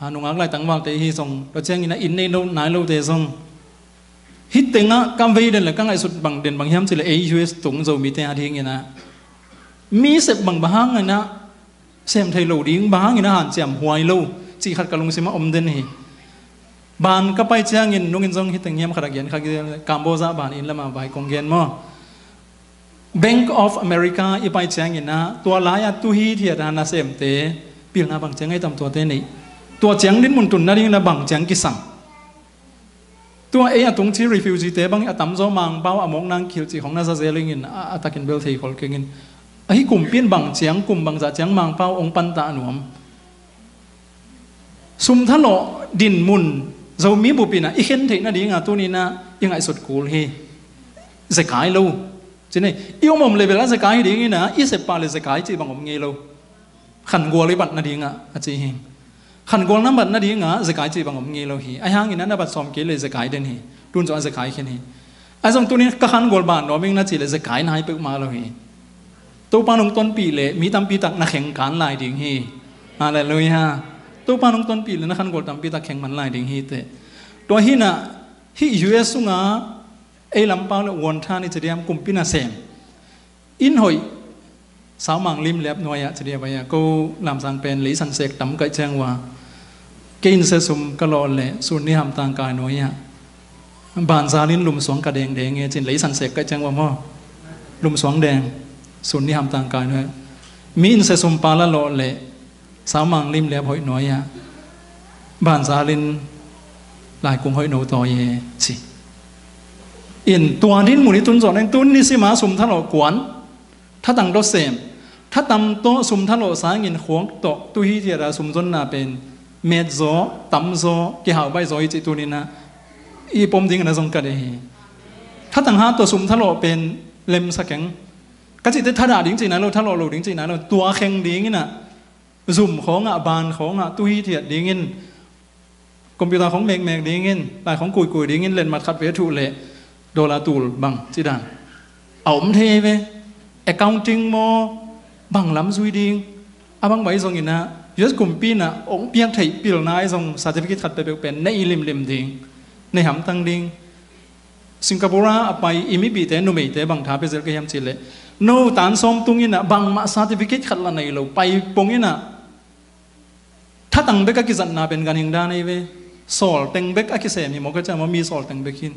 a, nungak lai tangvalte hi zong, tua cianginah inn nei lo nai lote zong, hih tengah ka vei den le ka ngaihsut bang den bang hiam cih le ei U S tung Zomite a dinginah mi sep bang bang hanginah sem thei lo ding, bang hanginah hanciam huai lo cih khat ka lungsimah om den hi. Ban ka pai ciangin nungin zong hih teng hiam khat a gen kha, Cambodia ban inn lamah vai kong gen maw. Bank of America i pai cianginah tua lai-ah tuhithiat a nasemte pilna bang ciang ei tam tuate neih. Tua ciang dinmun tun nadinginah bang ciang kisam. Tua ei a tungci refugee-te bang a tamzaw Mangpau a mawk nang kihilh cih khong na za zel ingin a, a takin bel thei khol kengin. Ahi kumpi in bang ciang, kum bangzah ciang Mangpau ong panta a nuam. Sum thalawh dinmun Zomi bup inah i khen theih nadinga tuninah i ngaihsut kul hi. Zekai lo. Cine, i om om le bel a zekai hi dinginah i sep pah le zekai cih bang om ngei lo. Khangual i bat nadingah a ci hi. Khangual na bat nadingah zekai cih bang om ngei lo hi. Ahi hangin a na bat sawm kei le zekai den hi. Tun zong a zekai khin hi. Ahi zong tunin ka khangual ban nuam ing na cih le zekai nai peuhmah lo hi. Topa nong tonpih le mi tampi tak na kheng kan lai ding hi. Halleluiah. Topa nong tonpih le na khangual tampi tak kheng man lai ding hi teh. Tua hinah hih U S sungah ei lampau le uan than i ci diam, kumpi nasem. Inn hoih, Saumang Lim Liap nuai-ah ci diam, a ko Lamsang pen leisan sek tam kaih ciang uh a. Kei inn se sum ka lawh le sun ni hamtang kai nuai-ah. Banzalin lumsuang ka dengdeng e cin leisan sek kaih ciang uh a maw. Lumsuang deng, sun ni hamtang kai nuai-ah. Mi inn se sum pala lawh le Saumang Lim Liap hoih nuai-ah. Banzalin laikung hoih no tawi e ci. In tua dinmun i tun zawh neng tun nisima sum thalawh kuan. Thatang tawh sem. Thatang tawh sum thalawh sangin khuak tawh tuhithiat a sumzonna pen metzaw, tamzaw, kihaubaihzaw i cih tuninah i pom dingin a zong ka deih hi. Thatang hat tawh sum thalawh pen lemsa keng. Ka cihte thadah ding cih nai lo, thalawh lo ding cih nai lo, tua kheng dinginah zum khawngah, ban khawngah tuhithiat dingin, computer khawng mekmek dingin, lai khawng kuikui dingin, letmat khat ve thuh le dollar tul bang cidan a om thei ve. Accounting maw, bang lam zui ding, a bang bai zonginah U S kumpi inah ong piak theih pilna i zong certificate khat peuhpeuh pen nei limlim ding, nei hamtang ding. Singapore a pai i mipihte numeite bang tha pia zel ka hiam cih leh, no tan sawm tunginah bangmah certificate khat la nei lo, pai ponginah thatang bek a kizatna pen ganhing dan ei ve. Sawl teng bek a kisem hi maw ka ciah maw, mi sawl teng bek hin.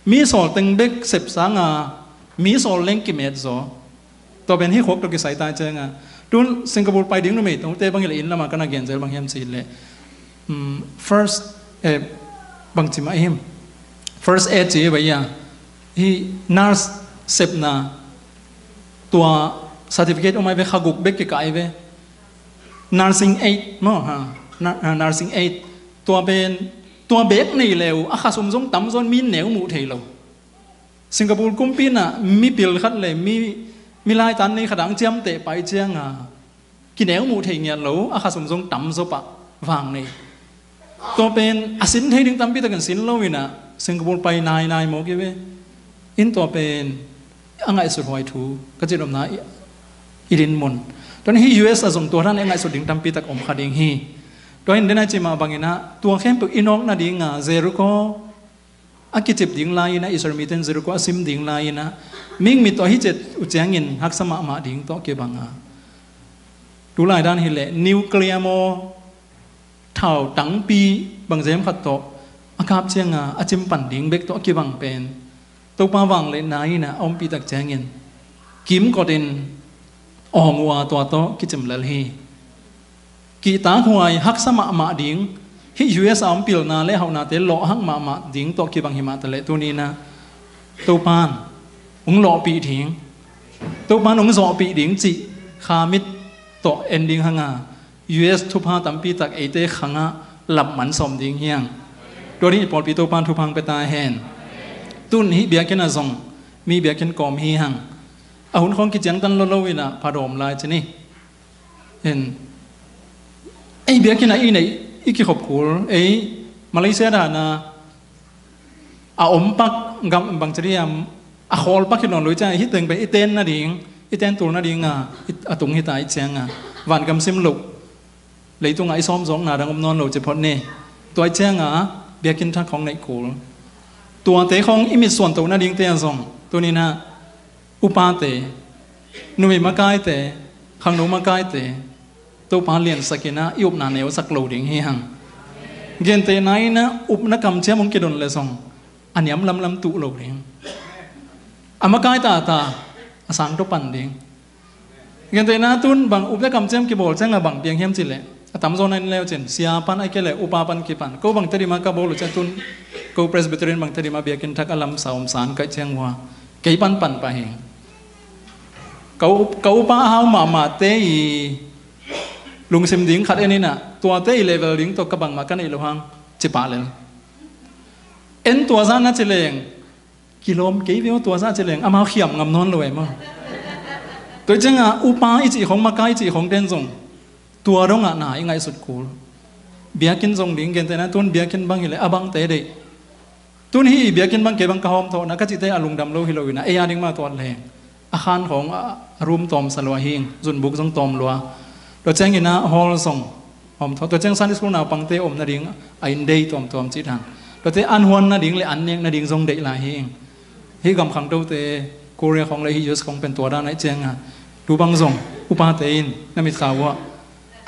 Mi sawl teng bek sep sanga mi sawl leng kimet zaw. Tua pen hih khuak tawh kisai tai cianga tun Singapore pai ding numei tawngte bang hileh inn lama kana gen zel bang hiam cih leh, um, first, eh, bang ci mah him, first aid ci hi bai a, hih nurse sepna tua certificate om ai ve, kha guk bek kikah ai ve. Nursing aid maw, ha, na, ha, nursing aid. Tua pen, tua bek nei leu a kha sum zong tamzaw in mi neu muh thei lo. Singapore kumpi inah mipil khat le mi, mi laitan nei khat ang ciamteh pai cianga kineu muh thei ngiat lo, a kha sum zong tamzaw pah vang nei. Tua pen a sin thei ding tampi takin sin lo inah Singapore pai nainai mawk i ve. In tua pen a ngaihsut huai thu ka cih nopna i, i dinmun. Tua ni hih U S a zong tua dan a ngaihsut ding tampi tak om kha ding hi. Tua in den a i cih mah banginah tua khempeuh i nawk nadinga Jericho a kicip ding lai-inah, Israel mite in Jericho a sim ding lai-inah mihing mit tawh hi cet uh ciangin haksa mahmah ding tawh kibanga, tulai dan hileh nuclear maw, thau tangpi bangzem khat tawh a kap cianga a cimpan ding bek tawh a kibang pen Topa vangliatna inah a ompih tak ciangin Kimkotin awng uh a tua tawh kicim lel hi. Kihtakhuai haksa mahmah ding, hih U S a om pilna le hauhnate lawhhak mahmah ding tawh kibang himah taleh tuninah Topan hong lawhpih ding, Topan hong zawhpih ding cih kha mit tawh en ding hanga U S thupha tampi tak eite khangah lapman sawm ding hiang. Tua ding i pawlpi Topan thupha hong pia ta hen. Tun hih biakinn ah zong mi biakinn kawm hi hang. A hun khawng kiciangtan lolo inah phadawm lai ci ni. Hen. Ei biakinn ah i neih i kikhop kul ei Malaysia dana a om pak gam bang ci diam a khawl pak hi lawn lo i cianga hih teng pen i ten nading i ten tul nadinga a tung hita i cianga vangam sim loh leitungah i sawm zawkna dang om nawn lo ci phot ni. Tua i cianga biakinn thak khawng neih kul. Tuate khawng i mitsuan toh nadingte a zong tuninah upate, numei makaite, khangno makaite Topa liansak inah i upna neusak lo ding hi hang. Gentehna inah upna kamciam hong kidon le zong a niam lamlam tuh lo ding. A makai tata a sang tawh pan ding. Gentehna tun bang upna kamciam kibawl cianga bang piang hiam cileh a tamzaw na in leu cin sia pan a kei le upa pan kipan ko bang Tedim ah ka bawl uh ciang tun ko Presbyterian bang Tedim ah biakinn thak a lamsa om san kaih ciang hua kei pan pan pah hi. Ka up- ka upa a hau mahmahte i lungsim ding khat en inah tuate i level ding tawh ka bangmah ka neih lo hang cipah lel. En tua zah na ci leng kilawm kei veu tua zah ci leng amau khiam ngam nawn lo e maw? Tua i cianga upa i cih khong maka i cih khong ten zong tua dongah na i ngaihsut kul. Biakinn zong ding gentehna tun biakinn bang hileh a bangte deih. Tun hih biakinn bang kei bang ka hawmthawhna ka cihte a lungdam lo hi lo inah ei a ding mah tuat leng a khan khawng a rum tawm sa lua hing zunbuk zong tawm lua. Tua cianginah hall zong hawmthawh tua ciang Sunday school naupangte om nading a inn dei tuamtuam cih dan tuate an huan nading le an nek nading zong deih lai hing. Hih gam khangtote Korea khawng le hih U S khawng pen tua dan aih cianga tu bang zong upate in na mitkhau uh ah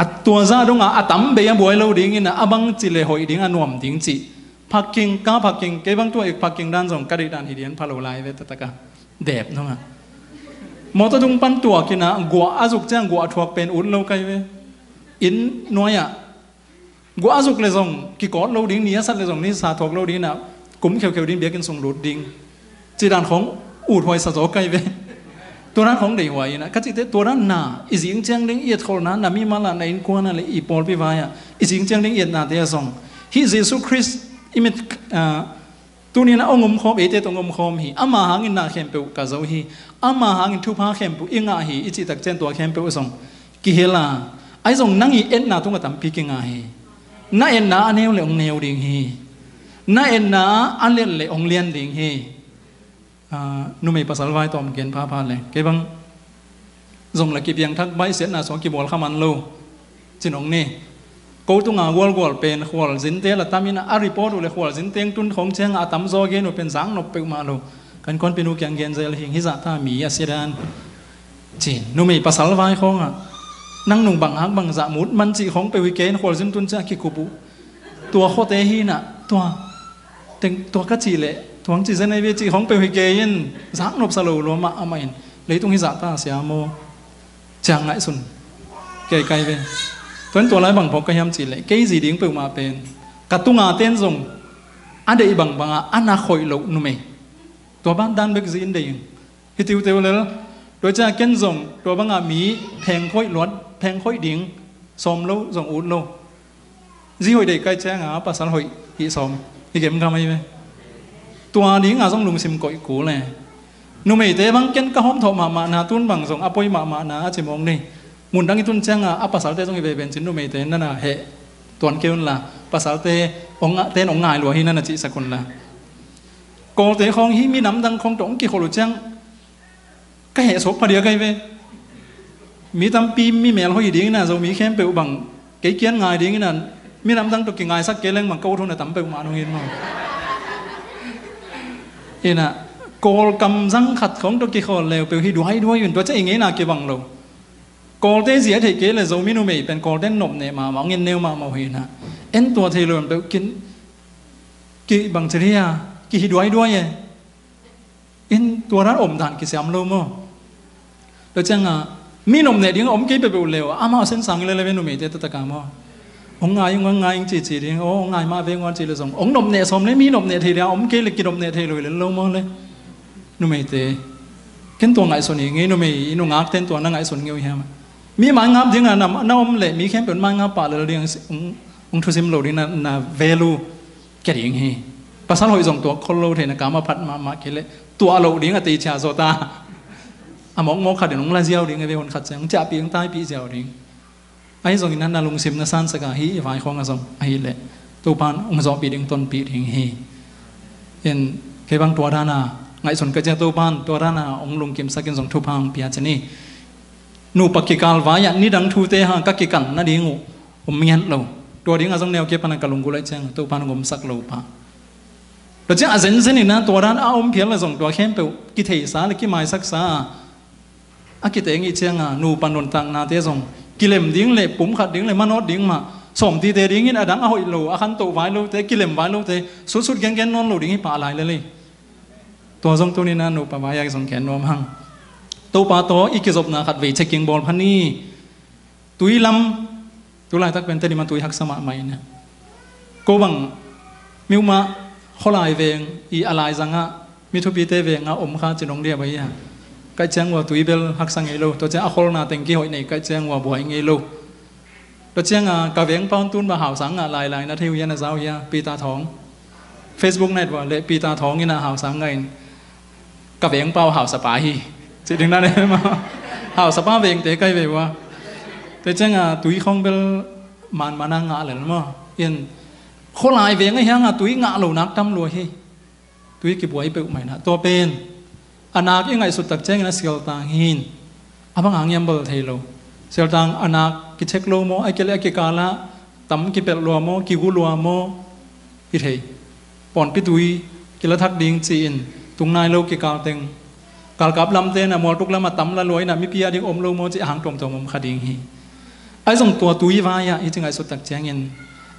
a tua zah dongah a tam bei a buai lo dingin a bang ci le hoih ding a nuam ding cih. Phakking ka phakking kei bang tua ik phakking dan zong ka deih dan hi dian pha lo lai ve taktak a dep nungah mawtaw tung pan tuak inah guah a zuk ciang guah thuak pen ut lo kai ve. Inn nuai-ah guah a zuk le zong kikawt lo ding ni a sat le zong ni sa thuak lo ding inah kum kheukheu ding biakinn sung lut ding. Ci dan khong ut huai sa zaw kai ve. Tua dan khong dei huai inah ka cihte tua dan na i zing ciang ding i etkholhna na mimal ah na innkuan ah le i pawlpi vai-ah i zing ciang ding i etnate a zong hih Jesu Khrist i mit ah, tunin a hong omkhawm eite tawh hong omkhawm hi. Ama hangin na khempeuh ka zo hi. Ama hangin thupha khempeuh i ngah hi i cihtak cian tua khempeuh a zong kihel a ai zong nang i etna tungah tampi kinga hi. Na etna a neu le hong neu ding hi. Na etna a lian le hong lian ding hi. Ah, numei pasal vai tawm gen phapha le kei bang zong la kipiangthak baihsiatna sung kibawl kha man lo. Cin hong ni ko tunga gualgual pen khualzinte la tamin a report uh le khualzin teng tun khong cianga a tamzaw gen uh pen zaknop peuhmah lo. Kan kawnpinu kiang gen zel hing hizah ta mi a siadan. Cin numei pasal vai khawngah nang nung bang hak bang zah mut man cih khawng peuh hi kei in khualzin tun ciah kikup uh. Tua khuate hinah tua teng tua ka cih leh tuang cih zen ai ve cih khawng peuh hi kei in zaknop sa lo lua mah amah in leitung hizah ta sia maw? Ciang ngaihsun kei kai ve. Tuan tua lai bang phawk ka hiam cih leh kei zi ding peuhmah pen ka tunga ten zong a deih bangbangah a nak hoih loh numei tua ban dan bek zi in deih in. Hi tiuteu lel. Tua ciang ken zong tua bangah mi pheng khoih luat pheng khoih ding sawm lo zong ut lo. Zi hoih deih kai cianga pasal hoih hih sawm hi gemgam ahi ve. Tua dinga zong lungsim koih kul e. Numeite bang ken ka hawmthawh mahmahna tun bang zong a poi mahmahna a cimawng ni. Mundang i tun cianga a pasalte zong hi veve in cin numeite nana heh tuan kei unla pasalte ten ong ngai lua hi nana cihsak unla. Kawlte khawng hi minam dang khawng tawh hong kikholh uh ciang ka heh suak phadiak ahi ve. Mi tampi mi mel hoih dingin a Zomi khempeuh bang kei kian ngai dingin a minam dang tawh kingaisak kei leng bang ka ut hun a tam peuhmah nungin maw? Ina Kawl kam zang khat khawng tawh kikhawl leu peuh hi duaiduai un tua ciah i ngeina kibang lo. Kawlte zia theih kei le Zomi numei pen Kawlte nop neh mahmah hong en neu mahmah uh hi na. En tua thei lo peuh kin ki bang ci ria ki hi duaiduai e. In tua dan om dan kisiam lo maw? Tua ciangah mi nopneh ding a om kei peuhpeuh leh amau a sensang lele ve numeite taktak a maw. Hong ngai ing, hong ngai ing cici ding, aw hong ngai mah ve hong ci leh zong hong nopneh sawm leh mi nopneh thei ding a om kei leh kinopneh thei lo hi lel lo maw leh. Numeite, ken tua ngaihsun hi ngei, numei i nungakte in tua na ngaihsun ngei uh hiam? Mi maingap dingah na, na om leh mi khempeuh in maingap pah lel ding, hong, hong thusim lo ding na, na value kia ding hi. Pasal hoih zong tuak khol lo thei, na kam a phat mahmah kei leh tuah loh ding a teichia zaw ta. A mawkmawk khat in hong la ziau ding a ve, hun khat ciang hong ciahpih hong taipih ziau ding. Ahi zongin na, na lungsim na sansak a hih i vaikhawng a zong ahih leh Topa in hong zawhpih ding tonpih ding hi. In kei bang tua dana ngaihsun ka ciang Topa in tua dana hong lungkimsak in zong thupha hong pia ci ni. Nupa kikal vai-ah nidang thute hang ka kikan nading uh om ngiat lo. Tua dingah zong neu kei pana ka lunggulh aih ciang Topa in hong omsak lo pah. Tua ciang a zenzen inah tua dan a om phial le zong tua khempeuh kitheisa le kimaisaksa a kiteng ih cianga nupa nuntaknate zong kilem ding le pumkhat ding le manawt ding mah, sawmtite dingin a dang a hoih lo, a khantoh vai lote, kilem vai lote sutsut gengen nawn lo ding hi pah lai lel hi. Tua zong tuninah nupa vai-ah zong khen nuam hang. Topa tawh i kizopna khat vei checking bawl pha ni. Tui lam, tu laitak pen Tedim ah tui haksa mahmah inah. Ko bang miumah khualai veng i a laizangah mi thupite vengah om kha ci nong diam ahi a. Kaih ciang ua tui bel haksa ngei lo, tua ciang a kholna teng kihoih nei kaih ciang ua buai ngei lo. Tua cianga ka veng paun tun bang hausa ngah lailai na thei uh hia, na zau hia, Peter Thawng. Facebook na et ua leh Peter Thawng inah hausa ngah in ka veng pau hausa pa hi. Cih ding na ne ma. Hausa pa vengte kai ve ua. Tua cianga tui khawng bel manmana ngah lel maw. In khualai veng a hianga tui ngah lo nak tam lua hi. Tui kibuai peuhmah inah tua pen a nak i ngaihsut tak ciangin a sialtang hi. A bang hang hiam bel thei lo. Sialtang a nak kichek lo maw, a kileh a kikalah tam kipelh lua maw, kigu lua maw, hi thei. Pawnpi tui kila thak ding ci-in tung nai lo kikal teng. Galkap lamte na mualtuk lamah tam la lua inah mipi a ding om lo maw cih a hang tuamtuam om kha ding hi. Ahi zong tua tui vai-ah i ci ngaihsut tak ciangin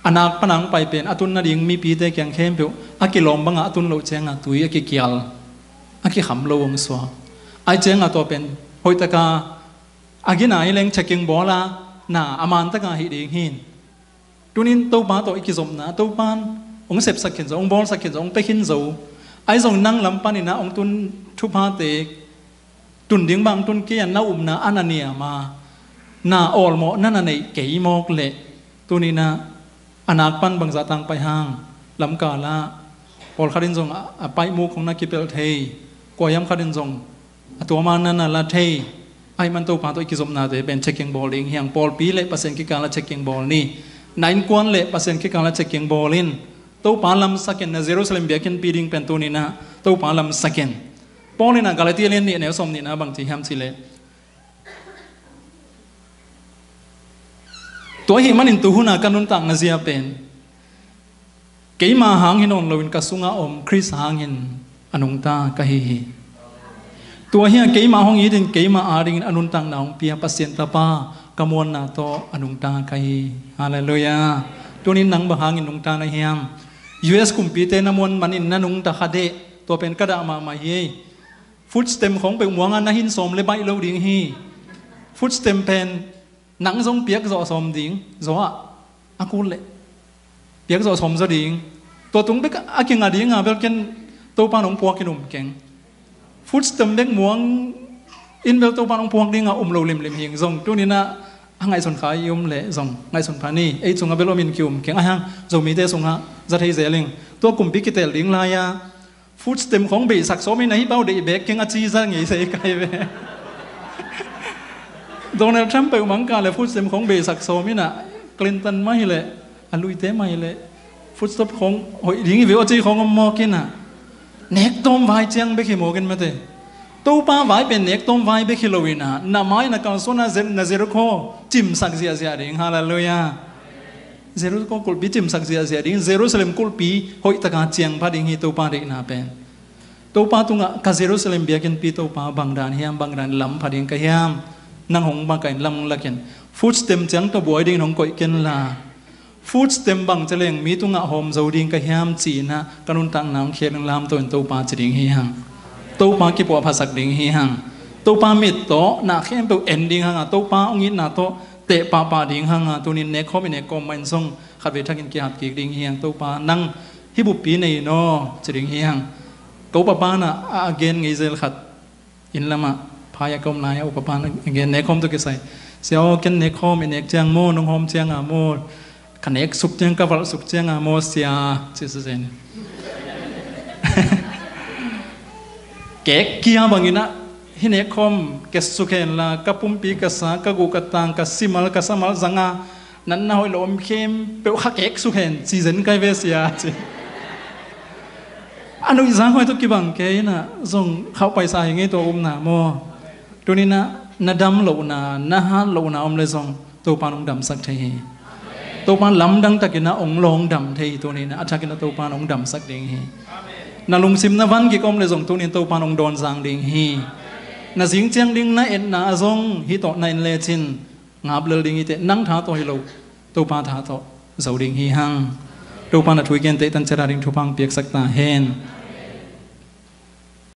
a nak pana hong pai pen a tun nading mipite kiang khempeuh a kilawm bangah a tun loh cianga tui a kikial, a kikham lo hong suak. Ahi cianga tua pen hoihtaka a gina hi leng checking bawl a na a mantaka hih ding hi. Tunin Topa tawh i kizopna Topa in hong sepsak khin zo, hong bawlsak khin zo, hong pia khin zo. Ahi zong nang lam paninah hong tun thuphate tun ding bang tun kei a na upna a na niam a na awlmawh na na neih kei mawk leh tuninah a nak pan bangzah tang pai hang. Lamkalah pawlkhat in zong a, a paihmuk hong na kipelh thei, kuahiam khat in zong a tuama na na la thei. Ahi man Topa tawh i kizopnate pen checking bawl ding hi hang. Pawlpi le Pasian kikala checking bawl ni. Na innkuan le Pasian kikala checking bawl in. Topa lamsakin na Jerusalem biakinnpi ding pen tuninah Topa lamsakin. Paul inah Galatia lian nih neu sawm nihna bang ci hiam cihleh, tua ahih manin tuhuna ka nuntakna zia pen keima hang hi nawn loin ka sungah om Khrist hangin a nungta ka hi hi. Tua hi a keima hong itin keima adingin a nuntakna hong pia Pasian Tapa ka muanna tawh a nungta ka hi. Halleluiah. Tunin nang bang hangin nungta na hiam? U S kumpite na muan manin na nungta kha deh. Tua pen ka dah mahmah hi. Food stamp khawng peuh muanga na hin sawm le baih lo ding hi. Food stamp pen nang zong piak zawh sawm ding, zawh ah a kul leh piak zawh sawm zaw ding. Tua tung bek a kinga dinga bel ken Topa in hong puakin um keng. Food stamp bek muang in bel Topa in hong puak dinga um lo limlim hing zong tuninah a ngaihsun kha i um leh zong ngaihsun pha ni. Ei cungah bel omin ki-um keng a hang Zomite sungah za thei zel ing. Tua kumpi kitel ding lai-a food stamp khawng beisak sawm inah hih pau deih bek keng a ci za ngei sei kai ve. Donald Trump peuh mangkah le food stamp khawng beisak sawm inah Clinton mah hileh a luite mah hileh food stamp khawng hoih ding hi ve aw ci khawng om mawk inah. Nek tawm vai ciang bek hi mawk in mate. Topa vai pen nek tawm vai bek hi lo inah na mai na kalsuan a zem na Jericho cimsak ziahziah ding. Halleluiah. Jericho kulhpi cimsak ziahziah ding, Jerusalem kulhpi hoihtaka ciang pha ding hi Topa deihna pen. Topa tungah ka Jerusalem biakinnpi Topa bangdan hiam, bangdan lam pha ding ka hiam? Nang hong makain lam hong lakin food stamp ciang tawh buai dingin hong koih kenla food stamp bang celeng mi tungah hawm zo ding ka hiam ci-inah ka nuntakna hong khial in lamto in Topa ci ding hi hang. Topa kipuahphasak ding hi hang. Topa mit tawh na khempeuh en ding hanga, Topa hong itna tawh teh pahpah ding hanga, tunin nek khawm i nek kawm mah in zong khatvei thakin kihap kik ding hi hang. Topa nang hih buppi nei in aw ci ding hi hang. Ka upa pan a, a gen ngei zel khat, inn lamah phai a ka om lai-ah upa pan a gen, nek khawm tawh kisai, "Sia aw, ken nek khawm i nek ciang maw, nong hawm cianga maw, ka nek suk ciang, ka valh suk cianga maw sia?" ci sa zen. Kek kia bangin ah, "Hih nek khawm kek suk hen la, ka pumpi ka sa, ka guh ka tang, ka simal ka samal zanga, natna hoih lo om khempeuh kha kek suk hen," ci zen kai ve sia ci. A nuihzang hoih tawh kibang kei inah zong khauh paisa hi ngei tua upna maw. Tuninah na dam lohna, na hat lohna om le zong Topa in hong damsak thei hi. Topa in lamdang takinah hong lawng dam thei hi. Tuninah a thakinah Topa in hong damsak ding hi. Na lungsim na van kik om le zong tunin Topa in hong dawnzang ding hi. Na zing ciang ding na etna ah zong hih tawh na en lecin ngap lel ding hi teh, nang tha tawh hi lo, Topa tha tawh zo ding hi hang. Topa in a thu i gen tehtan ciat a ding thupha hong piaksak ta hen.